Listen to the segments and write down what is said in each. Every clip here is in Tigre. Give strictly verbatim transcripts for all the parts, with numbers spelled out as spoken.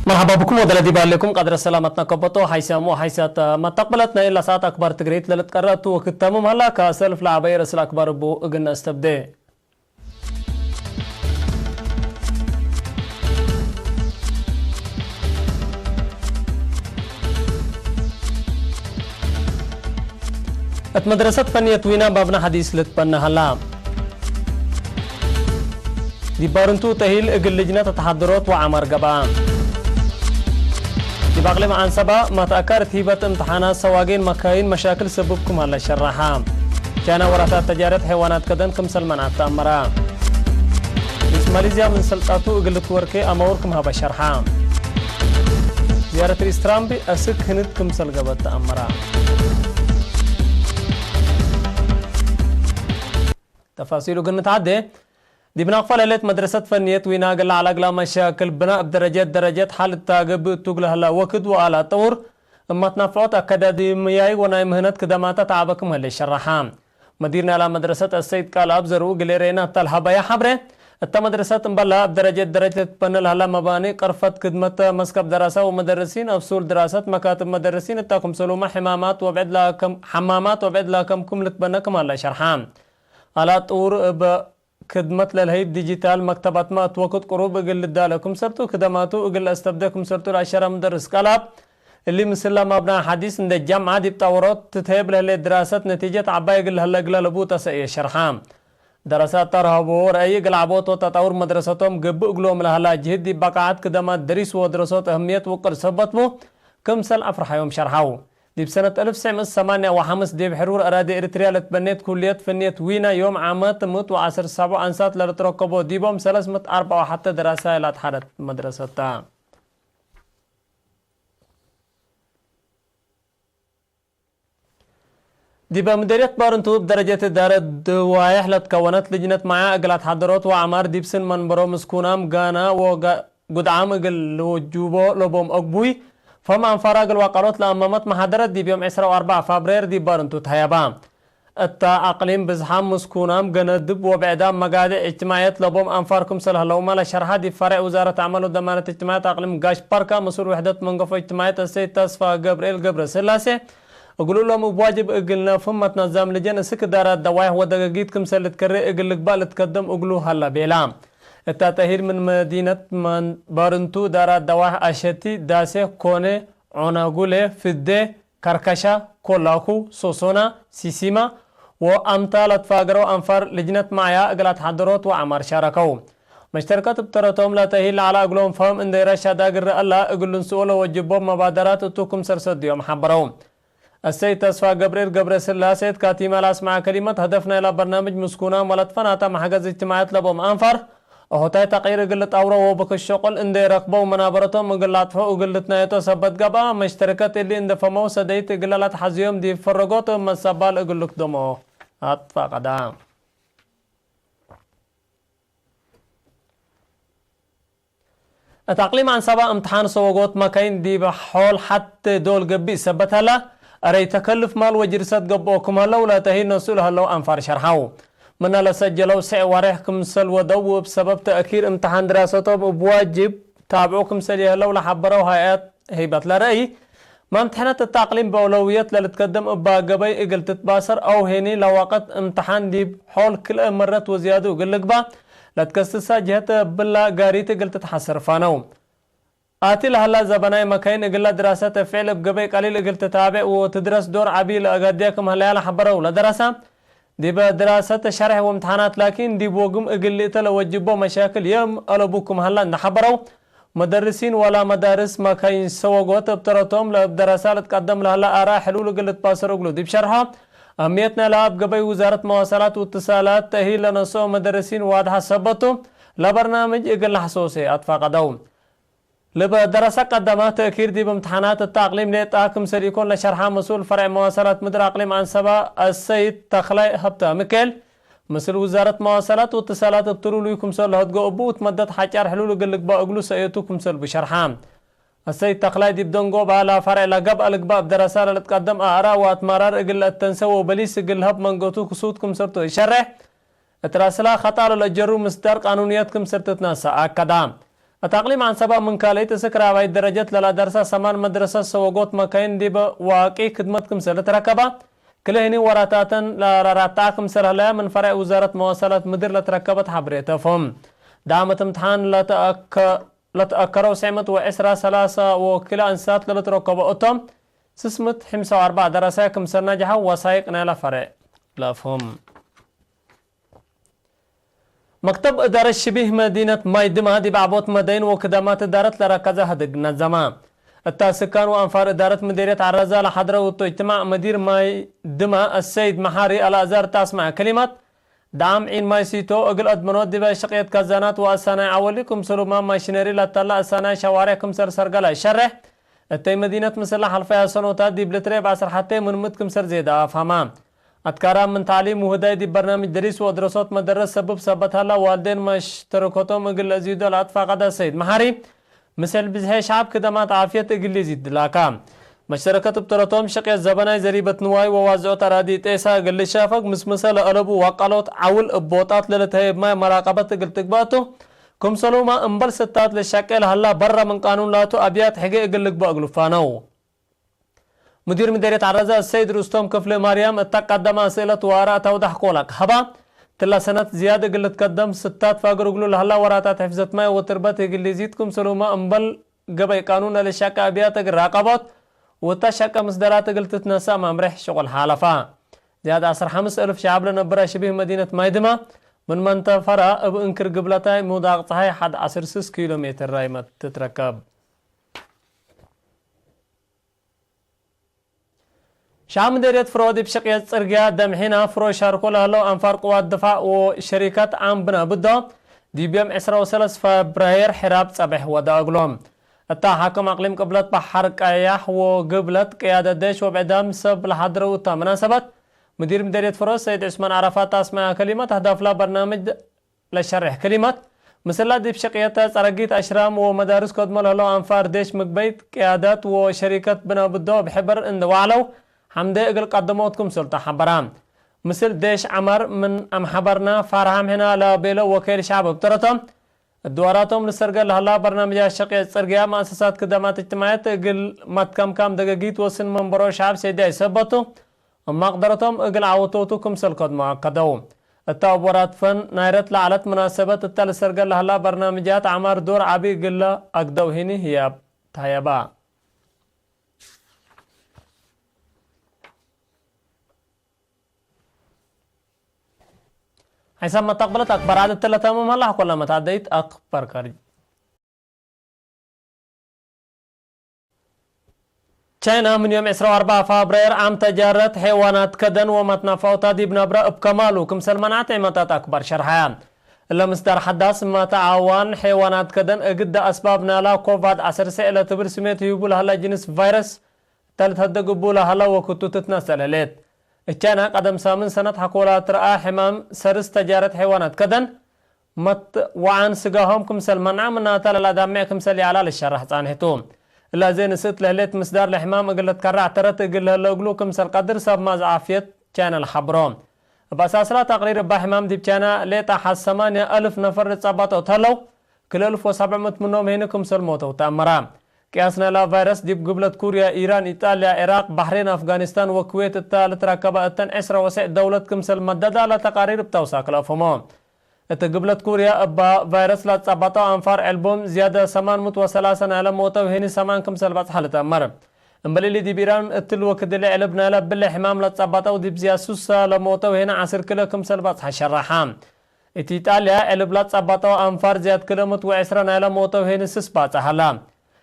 መርሐባ ብኩም ወደለ ዲብ ሀሌኩም ቀድረ ሰላመትነ ከበቶ ሐይሰም ወሐይሰት መተቅብለትነ ለሰዓት አክባር ትግሪት ለልትቀረእ ቱ ወክድ ተምም ሀላ። ከሰልፍ ለዐበየ ርእስ ለአክባር እቡ እግል ነአስተብዴ። እት መድረሰት ፈንየት ዊና ባብነ ሐዲስ ልትበነ ሀላ። ዲብ ባርንቱ ተሂል እግል ልጅነት ተሐድሮት ወዐማር ገብአ። ዲብ አቅሊም ዐንሰባ፣ መትአካር እት ሂበት እምትሓናት ሰዋጌን መካይን መሻክል ሰብብ ክም ሀለ ሸረሐ። ቻይና ወራታት ተጃረት ሐይዋናት ከደን ክምሰል መንዐት ተአመረ። ርኢስ ማሌዝያ ምን ሰልጣቱ እግል ልትወርኬ አማውር ክም ሀበ ሸርሐ። ዝያረት ርኢስ ትራምፕ አስክ ህንድ ክምሰል ገብአት ተአመረ። ተፋሲሉ እግል ንትዓዴ፣ ዲብ ናቅፋ ለህሌት መድረሰት ፈንየት ዊና እግል ለዐለ እግላ መሻክል ብናእ እብ ደረጀት ደረጀት ሐል እት ገብእ እቱ እግል ሀላ ወክድ ወአላት ጠውር፣ እማትናፍዖት አካዳድምያይ ወናይ ምህነት ክደማተ ተዓበ ክም ህሌት ሸረሐ። መዲር ናላ መድረሰት አሰይድ ቃልአብ ዘርኡ እግል ኤሬና እተ ለሀበየ ሐብሬ፣ እተ መድረሰት እምበላ እብ ደረጀት ደረጀት ልትበነ ለሀላ መባኒ፣ ቅርፈት ክድመት መስከብ ደራሳ ወመደርሲን፣ አብ ሱል ድራሰት፣ መካትብ መደርሲን እተ ክምሰሉመ ሕማማት ወብዕድ ላከም-፣ ሐማማት ወብዕድ ላከም ክም ልትበነ ክም ሀላ ሸርሐ። አላት ጥውር እብ ክድመት ለልሀይብ ዲጂታል መክተባትመ እት ወክድ ቅሩብ እግል ልዳለ ክምሰልቱ ክደማቱ እግል ለአስተብደ ክምሰልቱ ለአሸረ ሙደርስ ቃልአብ፣ እሊ ምስል ለማብናእ ሐዲስ እንዴ ጃምዓ ዲብ ጣውሮት ትትሄብ ለህሌት ድራሰት ነቲጀት ዐባይ እግል ለሀለ እግለ ልቡጥ አሰእየ ሸርሐ። ደረሰ እተ ረሀቦ ረአይ እግል ዐቦት ወተጣውር መድረሰቶም ገብእ እግሎም ለሀላ ጅህድ ዲብ በቃዐት ክደማት ደሪስ ወድረሶት አህምየት ውቅር ሰበት ቡ ክምሰል አፍርሐዮም ሸርሐው። ዲብ ሰነት አልፍ ትስዕ ምእት ሰማንያ ወሐምስ ዲብ ሕሩር አራዲ ኤሪትርያ ለትበኔት ኩልየት ፍንየት ዊና ዮም ዓመት ምእት ወዐስር ሰብዑ አንሳት ለልትረከቦ ዲቦም ሰለስ ምእት አርበዕ ወሐተ ደራሳይ ለአትሐደት መድረሰት ተ። ዲበ ምደርየት ባርንቱ እብ ደረጀት እዳረት ደዋይሕ ለትከወነት ልጅነት መዓያ እግል አትሐደሮት ወዐማር ዲብ ስን መንበሮ ምስኩናም ጋና ወጋ-፣ ጉድዓም እግል ልውጁቦ ለቦም አግቡይ ፈም አንፋራ እግል ዋቀሎት ለአመመት መሐደረት ዲብ ዮም ዕስራ ወአርበዕ ፋብሬር ዲብ ባርንቱ ተሀየባ። እተ አቅሊም ብዝሓም ምስኩናም ገነድብ ወብዕዳም መጋድዕ እጅትማዕየት ለቦም አንፋር ክምሰል ህለውመ ለሸርሐ ዲብ ፈሬዕ ውዛረት አዕማል ወደማነት እጅትማዕየት አቅሊም ጋሽ ባርካ መስኡል ውሕደት መንገፎ እጅትማዕየት አሰይድ ተስፋ ገብርኤል ገብረስላሴ እግሉ ሎም እብ ዋጅብ እግልነ ፍመት ነዛም ልጀን እስክ እዳራት ደዋይሕ ወደገጊት ክምሰል ልትከሬ እግል ልግባእ ልትከደም እግሉ ሀላ ቤላ። እታ ተእሂል ምን መዲነት መን-፣ ባርንቱ፣ ዳራት ደዋሕ አሸቲ፣ ዳሴ፣ ኮኔ፣ ዖናጉሌ፣ ፍዴ፣ ከርከሻ፣ ኮላኩ፣ ሶሶና፣ ሲሲማ ወአምታ ለትፋገረው አንፋር ልጅነት መዓያ እግል አትሐደሮት ወዐማር ሻረከው። መሽተርከት እብ ተረቶም ለተእሂል ለዐለ እግሎም ፈህም እንዴ ረሻድ እግል ረአላ እግል ልንስኦ ለወጅቦም መባደራት እቱ ክምሰል ሰድዮም ሐበረው። አሰይድ ተስፋ ገብርኤል ገብረስላሴ እት ካቲመ ለአስመዐ ከሊመት፣ ሀደፍ ናይላ በርናምጅ ምስኩናም ወለትፈናተ መሕገዝ እጅትማዕየት ለቦም አንፋር፣ ኦሆታይ ተቅይር እግል ልጣውሮ ወብክት ሸቁል እንዴ ረክበው መናበረቶም እግል ለአጥፍሑ እግል ልትናየጦ ሰበት ገብአ፣ መሽተርከት እሊ እንዴ ፈመው ሰደይት እግለ ለትሐዝዮም ዲብ ፈረጎት መሰባል እግል ልክደሞ አትፋቀዳ። እት አቅሊም አንሰባ እምትሓን ሰወጎት መካይን ዲብ ሖል ሐቴ ዶል ገብእ ሰበት ሀላ፣ እረይ ተከልፍ ማል ወጅርሰት ገብኦ ክም ሀለው ለተሂል ነስኡ ለሀለው አንፋር ሸርሐው። ምነ ለሰጀለው ስዕ ወሬሕ ክምሰል ወደው እብ ሰበብ ተእኪር እምትሓን ድራሰቶም እብ ዋጅብ ታብዑ ክምሰል ይሀለው ለሐበረው ሀይአት ህይበት ለረአይ፣ መምትሕነት እት አቅሊም በአውለውየት ለልትከደም እባ ገበይ እግል ትትባሰር አው ሄኒ ለወቅት እምትሓን ዲብ ሖል ክልኤ መረት ወዝያዱ እግል ልግባእ ለትከስሳ ጅሀት እብላ ጋሪት እግል ትትሐሰር ፋነው። አቲ ለሀላ ዘበናይ መካይን እግላ ድራሰት ፍዕል እብ ገበይ ቀሊል እግል ትታቤዕ ወትድረስ ዶር ዐቢ ለአጋድያ ክም ሀለያ ለሐበረው ለደረሰ፣ ዲበ ድራሰት ሸርሕ ወእምትሓናት ላኪን ዲብ ወግም እግል ልእተ ለወጅቦ መሻክል የም አለቡ ክም ሀላ እንደ ሐበረው፣ መደርሲን ወላ መዳርስ መካይን ሰወጎት እብ ተረቶም ለእብ ደረሳ ልትቀደም ለሀላ አራእ ሕሉል እግል ልትባሰር እግሉ ዲብ ሸርሖ፣ አህምየት ናይላ እብ ገበይ ውዛረት መዋሰላት ወእትሳላት ተእሂል ለነስኦ መደርሲን ዋድሐ ሰበቱ፣ ለበርናምጅ እግል ለሐሶሴ አትፋቀደው። ልበ ደረሰ ቀደመ ተእኪር ዲብ እምትሓናት እተ አቅሊም ሌጣ ክምሰል ኢኮን ለሸርሐ መስኡል ፈርዕ መዋሰላት ምድር አቅሊም አንሰባ አሰይድ ተክላይ ሀብተ ሚካኤል፣ ምስል ውዛረት መዋሰላት ወእትሳላት እብ ትሉሉይ ክምሰል ለሀድጎ እቡ እት መደት ሐጫር ሕሉል እግል ልግባእ እግሉ ሰእየቱ ክምሰልቡ ሸርሐ። አሰይድ ተክላይ ዲብ ደንጎባ ለፈርዕ ለገብአ ልግባእ እብ ደረሳ ለልትቀደም አእራእ ወአትማራር እግል ለአተንሰ ወበሊስ እግል ለሀብ መንገቱ ክሱት ክምሰልቱ እሸሬሕ፣ እት ራስላ ከጣሎ ለጀሩ ምስዳር ቃኑንየት ክምሰል ትትነሰእ አከዳ። እት አቅሊም ዐንሰበ ምን ካልአይት እስክ ራብዓይት ደረጀት ለለደርሰ ሰማን መድረሰት ሰወጎት መካይን ዲበ ዋቂ ክድመት ክምሰል ልትረከባ፣ ክለ ህኒ ወራታተን ለረራትዐ ክምሰል ህለያ ምን ፈርዕ ውዛረት መዋሰላት ምድር ለትረከበት ሐብሬ ተፎም። ዳመት እምትሓን ለተአከ-፣ ለተአከረው ስዕመት ወዕስራ ሰላሰ ወኪለ እንስሳት ለልትረከቦ እቶም፣ ስስምት ሕምሳ ወአርበዕ ደረሳይ ክምሰል ነጅሐው ወሳይቅ ናይለ ፈርዕ ለፎም። መክተብ እዳረት ሽቢህ መዲነት ማይ ድማ ዲብ ዐቦት መዳይን ወክዳማት እዳረት ለረከዘ ህድግ ነዘመ። እታ ስካን ወአንፋር እዳረት ምዴርየት ዐረዛ ለሐድረው እቱ እጅትማዕ መዲር ማይ ድማ አሰይድ መሓሪ አልአዛር እተ አስመዐ ከሊማት፣ ደዓም ዒን ማይ ሲቶ እግል አድመኖት ዲበ ሽቅየት ካዛናት ወአሳናይ ዐወሊ ክምሰሉመ ማሽነሪ ለተላ አሳናይ ሸዋሬዕ ክምሰል ሰርገለ ሸሬሕ፣ እተይ መዲነት ምስለ ሐልፈያ ሰኖታት ዲብ ልትሬ በዐስር ሐቴ ምን ምእት ክምሰል ዜዳ አፍሀመ። አትካራም ምን ተዕሊም ውህዳይ ዲብ በርናምጅ ደሪስ ወድረሶት መደረስ ሰብብ ሰበት ሀላ፣ ዋልዴን መሽተረከቶም እግል ለአዝዩዶ ለአትፋቀደ ሰይድ መሓሪ፣ ምስል ብዝሔ ሸዐብ ክደማት ዓፍየት እግል ሊዚድ ድላካ። መሽተረከት እብ ተረቶም ሸቅየት ዘበናይ ዘሪበት ንዋይ ወዋዝዖት አራዲ ጤሳ እግል ልሻፈግ ምስምሰ ለአለቡ ዋቃሎት ዐውል እብ ቦጣት ለልትሀየብ ማይ መራቀበት እግል ትግበእ ቱ። ክምሰሉመ እምበል ስታት ለሸቄ ለሀላ በረ ምን ቃኑን ላቱ አብያት ሕጌ እግል ልግበእ እግሉ ፋነው። ሙዲር ምዴርየት ዐረዘ ሰይድ ሩስቶም ክፍለ ማርያም እተ ቀደመ አስእለት ወአራእ ተውዳሕ ኮላክ ሀባ። ትላ ሰነት ዝያድ እግል ልትከደም ስታት ፋግር እግሉ ለሀላ ወራታት ሕፍዘት ማይ ወትርበት እግል ሊዚድ ክምሰሉመ እምበል ገበይ ቃኑን ለልሸቀ አብያት እግል ራቀቦት ወእተ ሸቀ ምስደራት እግል ትትነሰእ መምሬሕ ሽቁል ሓለፋ። ዝያድ ዐስር ሐምስ እልፍ ሸዐብ ለነብረ ሽቢህ መዲነት ማይድማ ምን መንተፈራ እብ እንክር ግብለታይ ሙዳቅ ጸሓይ ሐድ ዐስር ስስ ኪሎ ሜትር ራይመት ትትረከብ። ሻም ምዴርየት ፍሮ ዲብ ሽቅየት ጽርግያ ደምሒና ፍሮ ሻርኮ ለህለው አንፋር ቅዋት ድፋዕ ወሸሪከት ዓም ብነ ብዶ፣ ዲብ ዮም ዕስራ ወሰለስ ፈብራየር ሕራብ ጸብሕ ወደ እግሎም። እታ ሓክም አቅሊም ቅብለት በሐር ቀያሕ ወግብለት ቅያደት ዴሽ ወብዕዳም ሰብ ለሐድረው እታ መናሰበት፣ ሙዲር ምዴርየት ፍሮ ሰይድ ዑስማን ዓረፋት አስመዐ ከሊመት፣ አህዳፍላ በርናምጅ ለሸሬሕ ክሊመት፣ ምስላ ዲብ ሽቅየት ጸረጊት አሽራም ወመዳርስ ከድሞ ለህለው አንፋር ዴሽ ምግበይት ቅያዳት ወሸሪከት ብነ ብዶ እብ ሕበር እንዴ ወዐለው ሐምዴ እግል ቀደሞት ክምሰል ተሐበራ። ምስል ዴሽ ዐማር ምን አምሐበርና ፋርሃም ሕና ለቤለው ወኬል ሸዐብ እብ ተረቶም፣ እድዋራቶም ልሰርገ ለህላ በርናምጃት ሽቅየት ጽርግያ መአሰሳት ክደማት እጅትማዕየት እግል መትከምካም ደገጊት ወስን መንበሮ ሸዐብ ሴድያይ ሰበቱ፣ እብ መቅደረቶም እግል ዐወቶቱ ክምሰል ከድሞ አከደው። እተ እብ ወራት ፈን ናይረት ለዐለት መናሰበት እተ ልሰርገ ለሀላ በርናምጃት ዐማር ዶር ዐቢ እግል ለአግደው ህኒ ህያብ ተሀየባ። ሐይሳብ መተቅብለት አክባር ዐድ እተ ለተምም ሀላ፣ ሐኮላ መትአደይት አክባር ከርጅ። ቻይና ምን ዮም ዕስራ ወአርበዕ ፋብሬር ዓም ተጃረት ሐይዋናት ከደን ወመትናፋውታ ዲብ ነብረ እብ ከማሉ ክምሰል መንዐት ዒመታት አክባር ሸርሐያ። እለ ምስዳር ሐዳስ መተዓዋን ሐይዋናት ከደን እግደ አስባብ ናላ ኮቫድ ዐሰርተ ለትብል ስሜት ህዩቡ ለሀላ ጅንስ ቫይረስ ተልትሀደግ እቡ ለሀላ ወክቱ ትትነሰል ህሌት። እቻይና ቀደም ሳምን ሰነት ሐኮላ ትረአ ሕማም ሰርስ ተጃረት ሐይዋናት ከደን መትወዓን ስጋሆም ክምሰል መንዓ ምናተ ለለአዳምዕ ክምሰል ይዐላ ልሸራሕ ጻንሕቱ። እለ አዜ ንስእት ለህሌት ምስዳር ለሕማም እግል ልትከረዕ ተረት እግል ለህለ እግሉ ክምሰል ቀድር ሰብ ማዝ ዓፍየት ቻይና ለሐብሮ። እብ አሳስላ ተቅሪር እባ ሕማም ዲብ ቻይና ሌጠ ሐድ ሰማንያ አልፍ ነፈር ልጸባጠው ተለው፣ ክልኤ አልፍ ወሰብዕ ምእት ምኖም ሄኒ ክምሰል ሞተው ተአመራ። ቅያስ ናይላ ቫይረስ ዲብ ግብለት ኩርያ፣ ኢራን፣ ኢጣልያ፣ ዒራቅ፣ ባሕሬን፣ አፍጋኒስታን ወክዌት እተ ልትረከበ እተን ዕስረ ወሰዕ ደውለት ክምሰል መደዳ ለተቃሪር እብ ተውሳክ ለአፍህሞ። እት ግብለት ኩርያ እባ ቫይረስ ለትጸበጠው አንፋር ዕልቦም ዝያደ ሰማን ምእት ወሰላሰ ናይለ ሞተው ሄኒ ሰማን ክምሰል በጽሐ ልትአመር። እምበል እሊ ዲብ ኢራን እትሊ ወክድ እሊ ዕልብ ናይለ ብለ ሕማም ለትጸበጠው ዲብ ዝያድ ሱሳ ለሞተው ሄኒ ዐስር ክለ ክምሰል በጽሐ ሸረሐ። እት ኢጣልያ ዕልብ ለትጸበጠው አንፋር ዝያድ ክለ ምእት ወዕስረ ናይለ ሞተው ሄኒ ስስ ባጽሐ ሀላ።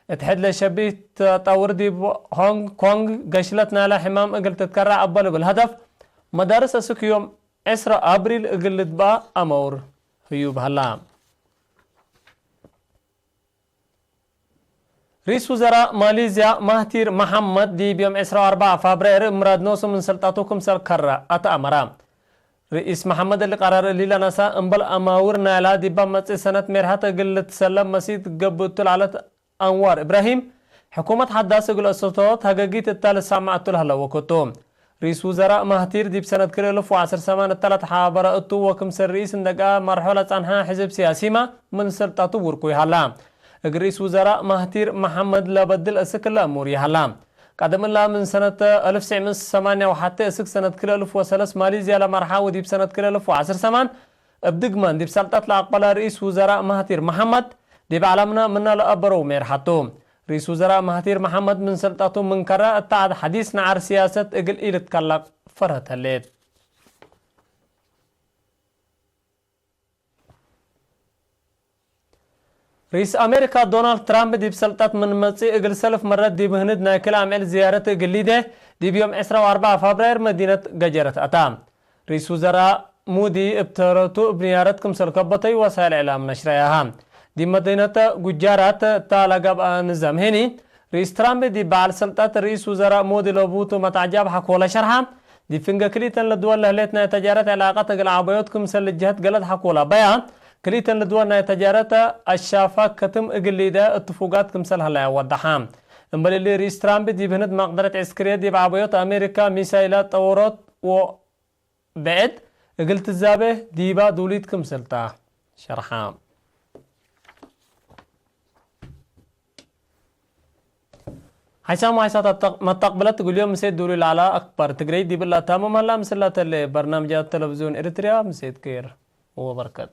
እት ሕድ ለሸቢህ ተጠውር ዲብ ሆንግ ኮንግ ገሽለት ናይለ ሕማም እግል ትትከረዕ እበ ልብል ሀደፍ መዳርስ እስክ ዮም ዕስረ አብሪል እግል ልትበአ አመውር ህዩብ ሀላ። ርኢስ ውዘራእ ማሊዝያ ማህቲር መሐመድ ዲብ ዮም ዕስራ ወአርበዕ ፋብሬር ምራድ ኖሱ ምን ስልጣቱ ክምሰል ከረ አትአመረ። ርኢስ መሐመድ እሊ ቀራር እሊ ለነሰአ እምበል አማውር ናይላ ዲባ መጽእ ሰነት ሜርሐት እግል ልትሰለም መሲት ገብእቱ ለዐለት አንዋር እብራሂም፣ ሕኩመት ሐዳስ እግል አሰቶ ተገጊት እተ ልሳመዐቱ ለህለ ወክቱ። ርኢስ ውዘራእ ማህቲር ዲብ ሰነት ክልኤ እልፍ ወዐስር ሰማን እተ ለተሓበረ እቱ ወክምሰል ርኢስ እንደ ገአ መርሖ ለጸንሐ ሕዝብ ሲያሲመ ምን ስልጣቱ ውርኩይ ሀላ። እግል ርኢስ ውዘራእ ማህቲር መሐመድ ለበድል እስክ እለ እሙር ይሀላ። ቀደም እላ ምን ሰነት አልፍ ወትሰዕ ምእት ወሰማንያ ወሐቴ እስክ ሰነት ክልኤ አልፍ ወሰለስ ማሊዝያ ለመርሓ ወዲብ ሰነት ክልኤ አልፍ ወዐስር ሰማን እብ ድግማን ዲብ ሰልጠት ለአቅበለ ርኢስ ውዘራእ ማህቲር መሐመድ፣ ዲብ ዐለምነ ምነ ለአበረው ሜርሐቱ። ርኢስ ውዘራእ ማህቲር መሐመድ ምን ሰልጠቱ ምን ከረ እተ ዐድ ሐዲስ ነዓር ሲያሰት እግል ኢልትከለቅ ፈርሀት ህሌት። ርኢስ አሜሪካ ዶናልድ ትራምፕ ዲብ ሰልጠት ምን መጽእ እግል ሰልፍ መረት ዲብ ህንድ ናይ ክል አምዕል ዝያረት እግል ሊዴ ዲብ ዮም ዕስራ ወአርበዕ ፋብራይር መዲነት ገጀረት አታ። ርኢስ ውዘራእ ሙዲ እብ ተረቱ እብ ንያረት ክምሰል ከበተዩ ወሳይል እዕላም ነሽረያሃ። ዲብ መዲነተ ጉጃራት እታ ለገብአ ንዛም ሄኒ፣ ርኢስ ትራምፕ ዲብ በዓል ሰልጠት ርኢስ ውዘራእ ሙዲ ለቡቱ መትዐጃብ ሐቆለ ሸርሐ። ዲብ ፍንገ ክልኢተን ለድወል ለህሌት ናይ ተጃረት ዕላቀት እግል ዐበዮት ክምሰል ልጀህት ገለድ ሐቆለ በያ። ክልኢተን ለድወል ናይ ተጃረት አሻፋክ ክትም እግል ሊደ እትፉጋት ክምሰል ሀለያ ወደሐ። እምበል እሊ ርኢስ ትራምፕ ዲብ ህንድ መቅደረት ዕስክርየት ዲብ ዐበዮት አሜሪካ ሚሳይላት ጠወሮት ወ ብዕድ እግል ትዛቤ ዲባ ዱሊት ክምሰልታ ሸርሐ። ሓይሳም ወሓይሳት መተቅብለት እግልዮም ምሴት ዱሊ ለዐለ አክባር ትግረይ ዲብላ ታምም ሀላ። ምስላተለ በርናምጃት ተለቪዝዮን ኤሪትርያ ምሴት ኬር ወበርከት።